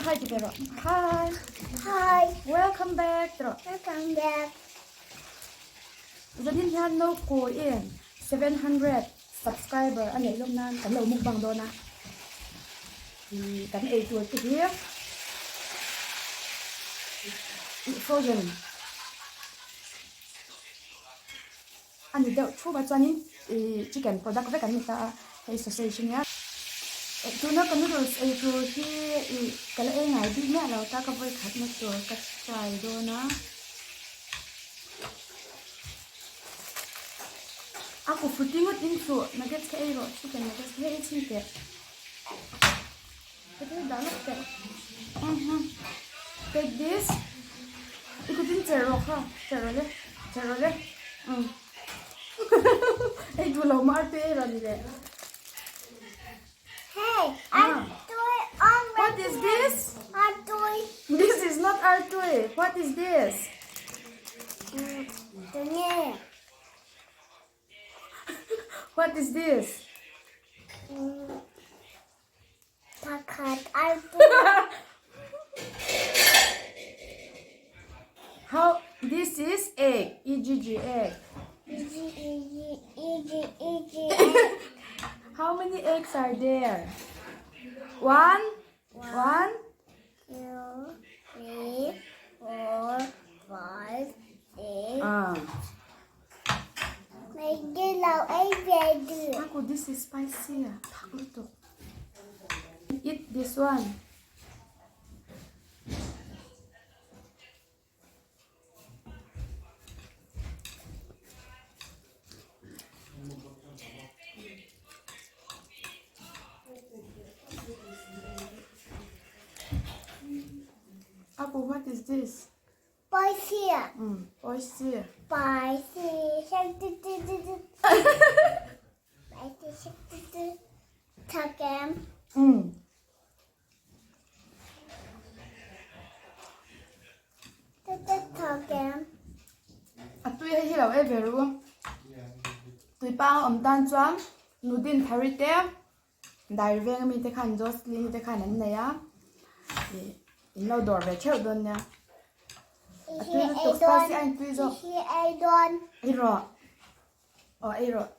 Hi ti ve rawh. Hi. Hi. Welcome back ti rawh. Welcome back. Zanin hian no kuin 700 subscriber a neih lawm nan kan lo mukbang dawn a. Kan ei tur te hi frozen a ni deuh thup a chuanin ih chicken product vek an ni ta a hei sausage ania tuna ka noodles ei tur hi ih ka la ei ngai bik miah lo ta ka vawi khatna tur ka try dawn a a ku futi ngawt in chu nuggets kha ei rawh chicken nuggets kha hei ei chhin teh ka thil dah lawk teh take this i kutin cher rawh kha cher rawh le cher rawh le umm ei duh lo mar te ei rawh ni le Hey, artui on What is this? Artui. This is not artui. What is this? Tunge. What is this? Pakhat artui. How this is egg E G G egg. E G E G E G E G egg. How many eggs are there? One, one, two, three, four, five, six. Ah. Aku this is spicy ah. Thak lutuk. Eat this one. Aku what is this? Spicy. Spicy. Spicy. Spicy. Takem. A tui hei hi lo ei ve ru. Tui pang a awm tan chuan Nudin Thari te Dai veng ami te khan Jocelyn te khan an nei a. Ih in lo dawr ve theuh dawn nia. A tui lutuk spicy a intui zawk. Ei rawh. Aw ei rawh.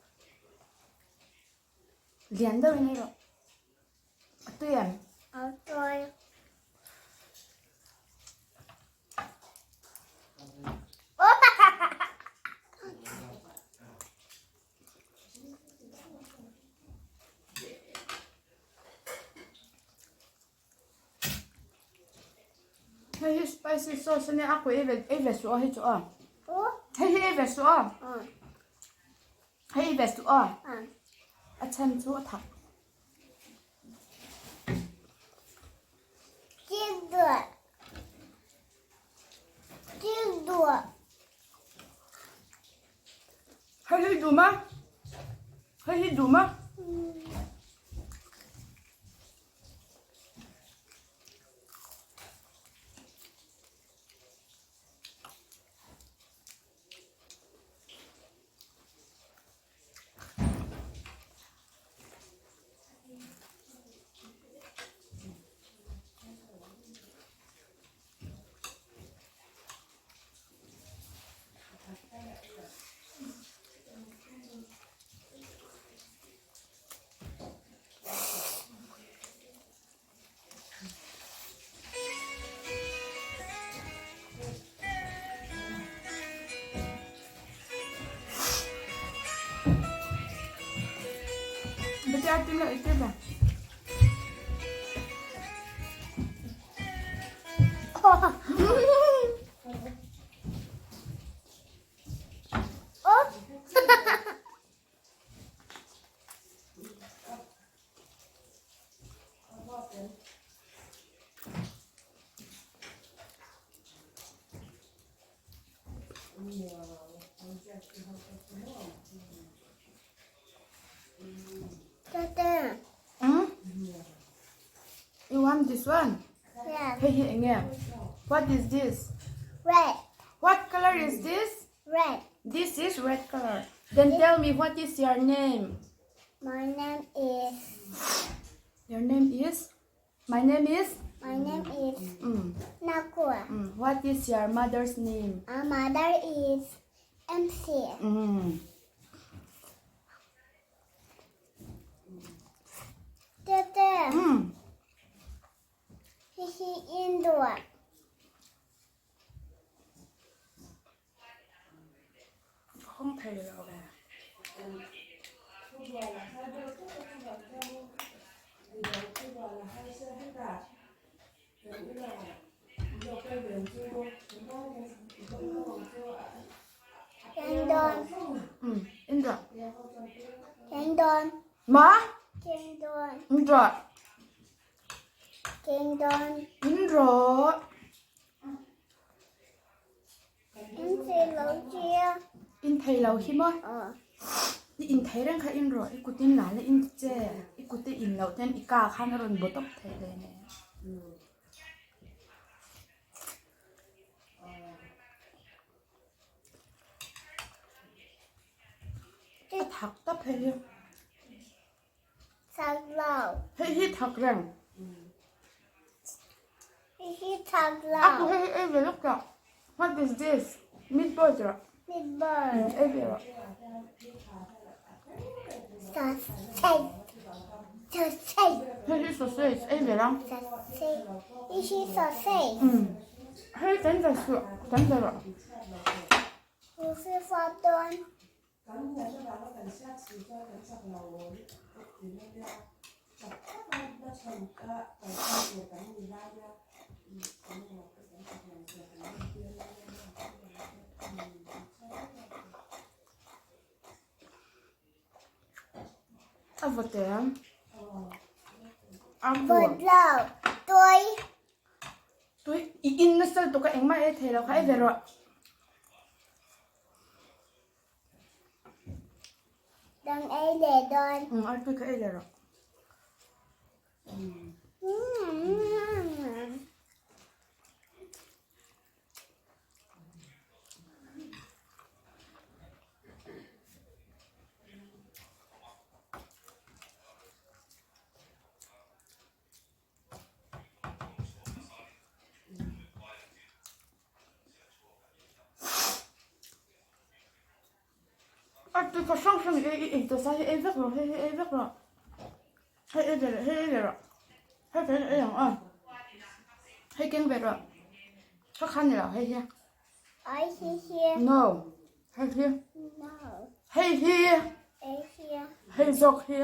Lian deuhin ei rawh. A tui em? A tui. Hei hi spicy sauce ania a kuih ei ve suh a hei chu a. Hei hi ei ve suh a. Hei ei ve suh a. A chhan chu a thak. Hei hi dum a. Hei hi dum a. You want this one? Yeah. Hei hi eng nge? What is this? Red. What color is this? Red. This is red color. Then tell me what is your name? My name is. Your name is? My name is? My name is Nakua. What is your mother's name? Our mother is MC. Tete. Hi hi Indua. Không thei lo ve. Kendon. Indra. Kendon. Ma? Kendon. Indra. Kendon. Indra. In thei lo chia. In thei lo hi maw? I in thei reng kha in rawh. I kut in la la in ti che. I kut i in loh ten i ka khan a rawn bu tawp thei hle nia. A thak tawp hei hi. Thak lo. Hei hi thak reng. Hei hi thak lo. A hei hi ei ve lawk tawh. What is this? Meatball tawh. Meatball. Ei ve rawh. Sausage. Sausage. Hei hi sausage ei ve la. Sausage. Hei hi sausage. Hei kan ve suh. Kan ve rawh. Hei hi fawtawn. A va te a. A Vawt lo. Tui. Tui i in nasa lutuk a engmah ei thei lo kha ei ve rawh. Dang ei leh dawn. Um artui kha ei leh rawh. A ti kha hrang hrang i ei ta sa hi ei vek rawh hei hi ei vek rawh hei ei ve leh hei ei ve rawh hei ve ei ang a hei keng ve rawh kha kha ni lo hei hi Ai hi hi no hei hi no hei hi ei hi hei zawk hi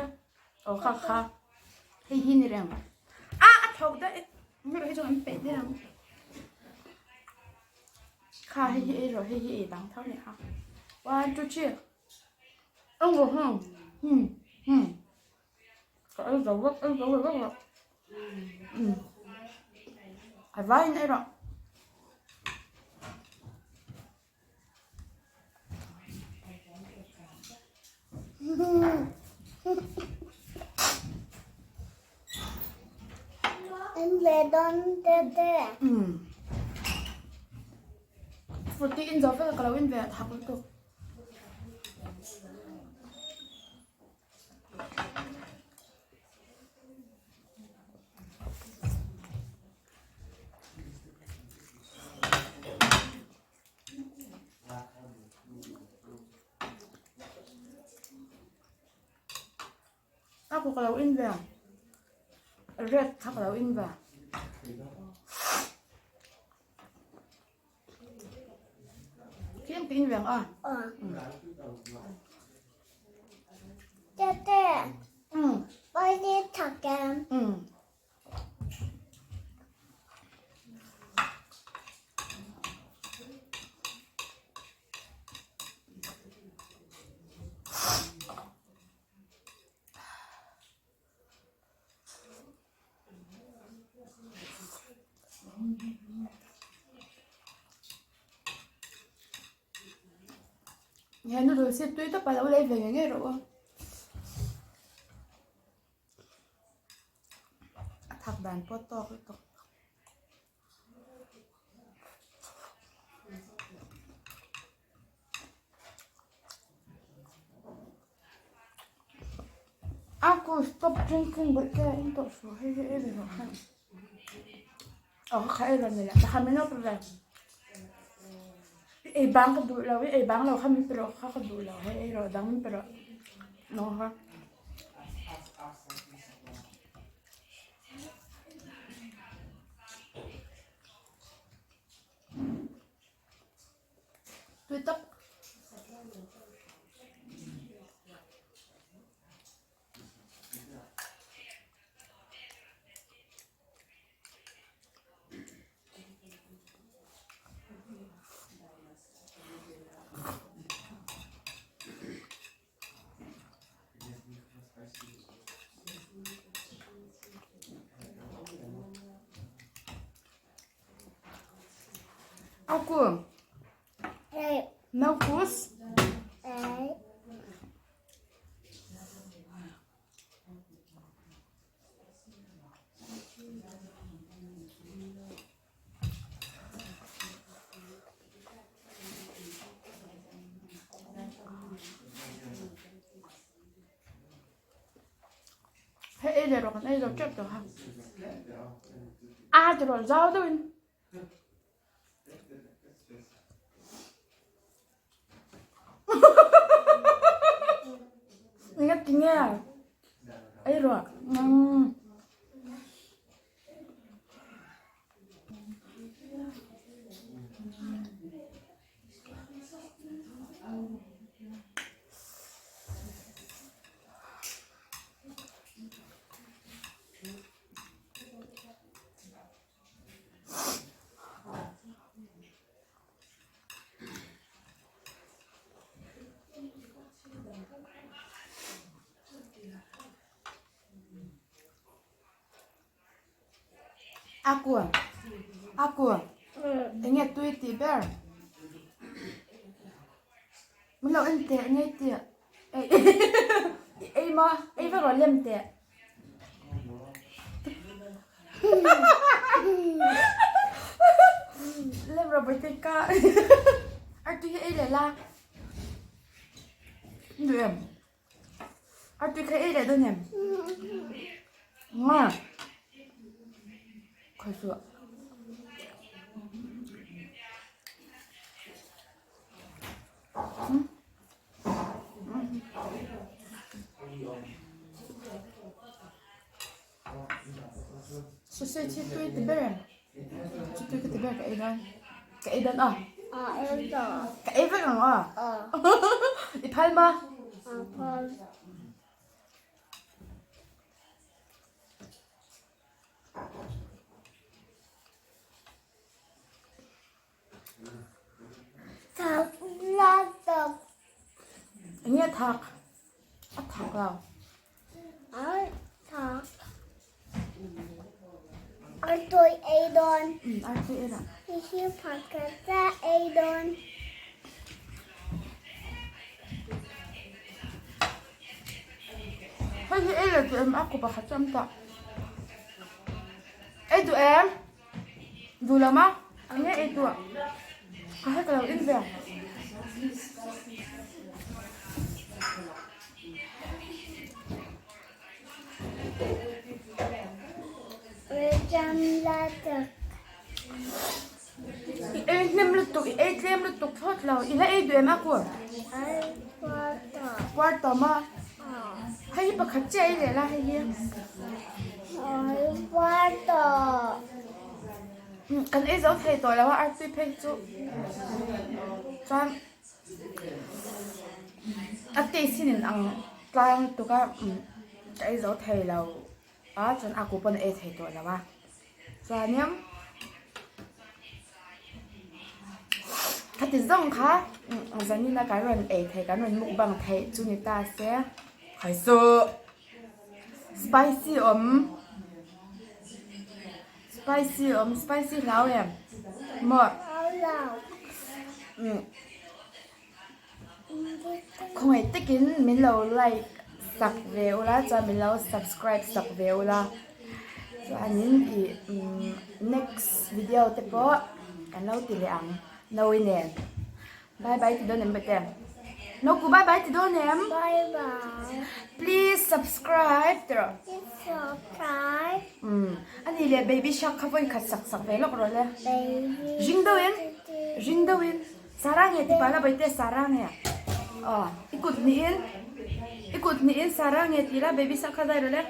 aw kha kha hei hi ni reng a a thawk daih mi rawh hi chu an peih daih ang. Kha hei hi ei rawh hei hi ei dang tho nia one two three ang rawh heng hmm hmm ka ei zo vek ei zo vek rawh hmm a vaiin ei rawh. Em ve dawn te te. Furti in zo vek a ka lo in ve a thak lutuk. A kuk lo in ve red kha ka lo in ve tlem ka in ve ang a Tete Pawih thak em He noodles hi tui tawp a lo lei ve ngei ngei rawh u. A thak dan pawh tawk lutuk. A ku stop drinking bawih te in tawh suh hei hi ei ve rawh khan. Aw ka kha ei rawn ni leh pakhat min lo pe ve. I ei bang ka duh lo, i ei bang lo kha min pe rawh kha ka duh lo hei ei rawh dang min pe rawh. Naw kha. Tui tak. Aku. Naukus. Hei ei leh rawh kan ei lo tep tawh a. A ti rawh zau deuhin. Nga ti nge ei rawh. A kua a kua eng nge tui tih ber min lo en teh ngei tih ei ei maw ei vek rawh lem teh. Lem rawh bawihte ka artui hi ei leh la duh em artui kha ei leh dawn em nga khawi suh. Sausage hi tui ti ber em? Chu tui ka ti ber ka ei dawn. Ka ei dawn aw. Ka ei vek ang aw. I phal maw? Eng nge thak? A thak lo. Artui ei dawn. Artui ei rawh. Hihi pakhat a ei dawn. Hei hi ei leh duh em? A ku pakhat chu an tah. Ei duh em? Duh lo ma? Eng nge ei duh? Ka hek lo in ve. I ei hnem lutuk, i ei tlem lutuk thlawt lo. I la ei duh em a ku? Puar tawh maw? Hei hi pakhat chiah ei leh la hei hi. Kan ei zo thei tawh lo a artui phei chu chuan a taste hi nin ang tlang lutuk a ka ei zo thei lo a chuan a ku pawn a ei thei tawh lo a chuanin khati zawng kha zanina kan rawn ei thei kan rawn mukbang theih chu ni ta se haisuh. Spicy awm spicy awm spicy hlau em maw umm khawngaih takin min lo like sak ve ula chuan min lo subscribe sak ve ula chuanin ih umm next video te pawh kan lo ti leh ang Noe nen bye bye ti dawn em bete. Noku bye bye ti dawn em? Bye bye. Please subscribe ti rawh. Please subscribe. Umm ani leh baby shark kha vawi khat sak sak ve lawk rawh le. Baby Ring deuh in ring deuh in Sarah nge ti pala baite Sarah nge aw i kut hnih in i kut hnih in Sarah nge ti la baby shark kha zai rawh le.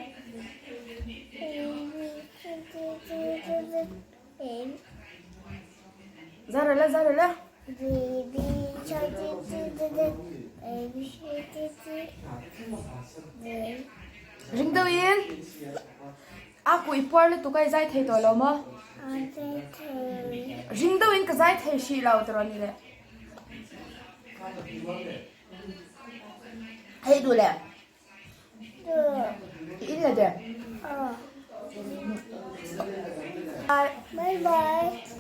Baby Zai rawh le zai rawh le. Ring deuh in a kuih puar lutuk a i zai thei tawh lo maw? Ring deuh in ka zai thei hrih lo tiraw ni le. Hei duh le. I in le de. Bye bye.